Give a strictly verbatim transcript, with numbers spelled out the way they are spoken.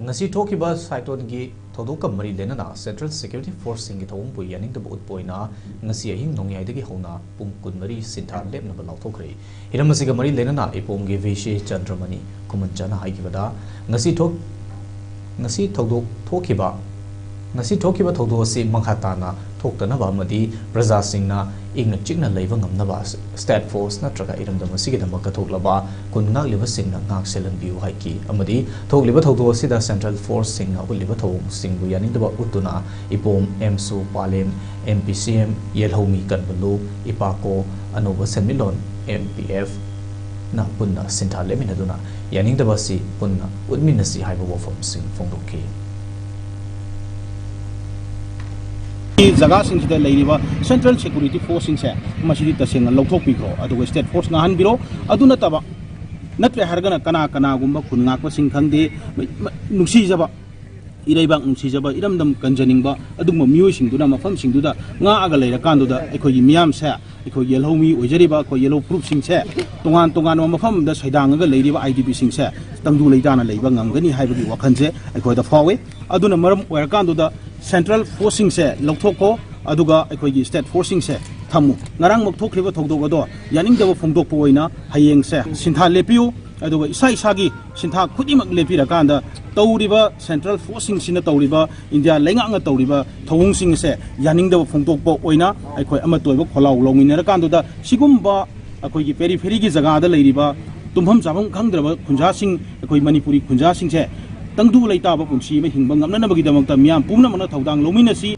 ꯉꯁꯤ ꯊꯣꯛꯈꯤꯕ ꯁꯥꯏꯀ꯭ꯂꯣꯟꯒꯤ ꯊꯧꯗꯣꯛꯀ ꯃꯔꯤ ꯂꯩꯅꯅ Central Security Forceꯁꯤꯡꯒꯤ ꯊꯧꯑꯣꯡꯕꯨ ꯌꯥꯅꯤꯡꯗꯕ ꯎꯠꯄ ꯑꯣꯏꯅ ꯉꯁꯤ ꯑꯍꯤꯡ ꯅꯣꯡꯌꯥꯏꯗꯒꯤ ꯍꯧꯅ ꯄꯨꯡ ꯀꯨꯟꯃꯔꯤ ꯁꯤꯟꯊꯥ ꯂꯦꯞꯅꯕ ꯂꯥꯎꯊꯣꯛꯈ꯭ꯔꯦ꯫ ꯍꯤꯔꯝ ꯑꯁꯤꯒ ꯃꯔꯤ ꯂꯩꯅꯅ ꯏꯄꯣꯝꯒꯤ ꯚꯤꯁꯦ ꯆꯟꯗ꯭ꯔꯃꯅꯤ ꯈꯨꯃꯟꯆꯥꯅ ꯍꯥꯏꯈꯤꯕꯗ, ꯉꯁꯤ ꯊꯣꯛ-, ꯉꯁꯤ ꯊꯧꯗꯣꯛ ꯊꯣꯛꯈꯤꯕ, ꯉꯁꯤ ꯊꯣꯛꯈꯤꯕ ꯊꯧꯗꯣꯛ ꯑꯁꯤ ꯃꯈꯥ ꯇꯥꯅ ꯊꯣꯛꯇꯅꯕ ꯑꯃꯗꯤ ꯄ꯭ꯔꯖꯥꯁꯤꯡꯅ ꯏꯪꯅ ꯆꯤꯛꯅ ꯂꯩꯕ ꯉꯝꯅꯕ State Force ꯅꯠꯇ꯭ꯔꯒ ꯏꯔꯝꯗꯝ ꯑꯁꯤꯒꯤꯗꯃꯛ ꯀꯠꯊꯣꯛꯂꯕ ꯈꯨꯟ ꯉꯥꯛꯂꯤꯕꯁꯤꯡꯅ ꯉꯥꯛ ꯁꯦꯜꯍꯟꯕꯤꯌꯨ ꯍꯥꯏꯈꯤ꯫ ꯑꯃꯗꯤ ꯊꯣꯛꯂꯤꯕ ꯊꯧꯗꯣꯛ ꯑꯁꯤꯗ Central Forceꯁꯤꯡꯅ ꯎꯠꯂꯤꯕ ꯊꯧꯑꯣꯡꯁꯤꯡꯕꯨ ꯌꯥꯅꯤꯡꯗꯕ ꯎꯠꯇꯨꯅ ꯏꯄꯣꯝ, ꯑꯦꯝꯁꯨ, ꯄꯥꯂꯦꯝ, ꯑꯦꯝ ꯄꯤ ꯁꯤ ꯑꯦꯝ, ꯌꯦꯜꯍꯧꯃꯤ ꯀꯟꯕꯂꯨ, ꯏꯄꯥꯀꯣ, ꯑꯅꯧꯕ ꯁꯦꯟꯃꯤꯠꯂꯣꯟ, ꯑꯦꯝ ꯄꯤ ꯑꯦꯐꯅ ꯄꯨꯟꯅ ꯁꯤꯟꯊꯥ ꯂꯦꯞꯃꯤꯟꯅꯗꯨꯅ ꯌꯥꯅꯤꯡꯗꯕ ꯑꯁꯤ ꯄꯨꯟꯅ ꯎꯠꯃꯤꯟꯅꯁꯤ ꯍꯥꯏꯕ ꯋꯥꯐꯝꯁꯤꯡ ꯐꯣꯡꯗꯣꯛꯈꯤ꯫ ꯖꯒꯥꯁꯤꯡꯁꯤꯗ ꯂꯩꯔꯤꯕ Central Security Forceꯁꯤꯡꯁꯦ ꯃꯁꯤꯗꯤ ꯇꯁꯦꯡꯅ ꯂꯧꯊꯣꯛꯄꯤꯈ꯭ꯔꯣ, ꯑꯗꯨꯒ State Force ꯉꯥꯛꯍꯟꯕꯤꯔꯣ꯫ ꯑꯗꯨ ꯅꯠꯇꯕ, ꯅꯠꯇ꯭ꯔꯦ ꯍꯥꯏꯔꯒꯅ ꯀꯅꯥ ꯀꯅꯥꯒꯨꯝꯕ ꯈꯨꯟ ꯉꯥꯛꯄꯁꯤꯡ ꯈꯪꯗꯦ, ꯃ-, ꯃ-, ꯅꯨꯡꯁꯤꯖꯕ, ꯏꯔꯩꯕꯥꯛ ꯅꯨꯡꯁꯤꯖꯕ, ꯏꯔꯝꯗꯝ ꯀꯟꯖꯅꯤꯡꯕ ꯑꯗꯨꯒꯨꯝꯕ ꯃꯤꯑꯣꯏꯁꯤꯡꯗꯨꯅ ꯃꯐꯝꯁꯤꯡꯗꯨꯗ ꯉꯥꯛꯑꯒ ꯂꯩꯔꯀꯥꯟꯗꯨꯗ ꯑꯩꯈꯣꯏꯒꯤ ꯃꯤꯌꯥꯝꯁꯦ, ꯑꯩꯈꯣꯏ ꯌꯦꯜꯍꯧꯃꯤ ꯑꯣꯏꯖꯔꯤꯕ ꯑꯩꯈꯣꯏ ꯌꯦꯜꯍꯧ ꯐꯨꯔꯨꯞꯁꯤꯡꯁꯦ ꯇꯣꯉꯥꯟ ꯇꯣꯉꯥꯟꯕ ꯃꯐꯝ ꯑꯃꯗ ꯁꯩꯗꯥꯡꯉꯒ ꯂꯩꯔꯤꯕ ꯑꯥꯏ ꯗꯤ ꯄꯤꯁꯤꯡꯁꯦ ꯇꯪꯗꯨ ꯂꯩꯇꯥꯅ ꯂꯩꯕ ꯉꯝꯒꯅꯤ ꯍꯥꯏꯕꯒꯤ ꯋꯥꯈꯜꯁꯦ ꯑꯩꯈꯣꯏꯗ ꯐꯥꯎꯏ꯫ ꯑꯗꯨꯅ ꯃꯔꯝ ꯑꯣꯏꯔꯀꯥꯟꯗꯨꯗ Central Forceꯁꯤꯡꯁꯦ ꯂꯧꯊꯣꯛꯈꯣ, ꯑꯗꯨꯒ ꯑꯩꯈꯣꯏꯒꯤ State Forceꯁꯤꯡꯁꯦ ꯊꯝꯃꯨ꯫ ꯉꯔꯥꯡꯃꯛ ꯊꯣꯛꯈ꯭ꯔꯤꯕ ꯊꯧꯗꯣꯛ ꯑꯗꯣ ꯌꯥꯅꯤꯡꯗꯕ ꯐꯣꯡꯗꯣꯛꯄ ꯑꯣꯏꯅ ꯍꯌꯦꯡꯁꯦ ꯁꯤꯟꯊꯥ ꯂꯦꯞꯄꯤꯌꯨ, ꯑꯗꯨꯒ ꯏꯁꯥ ꯏꯁꯥꯒꯤ ꯁꯤꯟꯊꯥ ꯈꯨꯗꯤꯡꯃꯛ ꯂꯦꯞꯄꯤꯔꯀꯥꯟꯗ ꯇꯧꯔꯤꯕ Central Forceꯁꯤꯡꯁꯤꯅ ꯇꯧꯔꯤꯕ, ꯏꯟꯗꯤꯌꯥ ꯂꯩꯉꯥꯛꯅ ꯇꯧꯔꯤꯕ ꯊꯧꯑꯣꯡꯁꯤꯡ ꯑꯁꯦ ꯌꯥꯅꯤꯡꯗꯕ ꯐꯣꯡꯗꯣꯛꯄ ꯑꯣꯏꯅ ꯑꯩꯈꯣꯏ ꯑꯃꯠꯇ ꯑꯣꯏꯕ ꯈꯣꯜꯂꯥꯎ ꯂꯧꯃꯤꯟꯅꯔꯀꯥꯟꯗꯨꯗ ꯁꯤꯒꯨꯝꯕ ꯑꯩꯈꯣꯏꯒꯤ peripheryꯒꯤ ꯖꯒꯥꯗ ꯂꯩꯔꯤꯕ ꯇꯨꯝꯐꯝ ꯆꯥꯐꯝ ꯈꯪꯗ꯭ꯔꯕ ꯈꯨꯟꯖꯥꯁꯤꯡ, ꯑꯩꯈꯣꯏ ꯃꯅꯤꯄꯨꯔꯤ ꯈꯨꯟꯖꯥꯁꯤꯡꯁꯦ ꯇꯪꯗꯨ ꯂꯩꯇꯥꯕ ꯄꯨꯟꯁꯤ ꯑꯃ ꯍꯤꯡꯕ ꯉꯝꯅꯅꯕꯒꯤꯗꯃꯛꯇ ꯃꯤꯌꯥꯝ ꯄꯨꯝꯅꯃꯛꯅ ꯊꯧꯗꯥꯡ ꯂꯧꯃꯤꯟꯅꯁꯤ꯫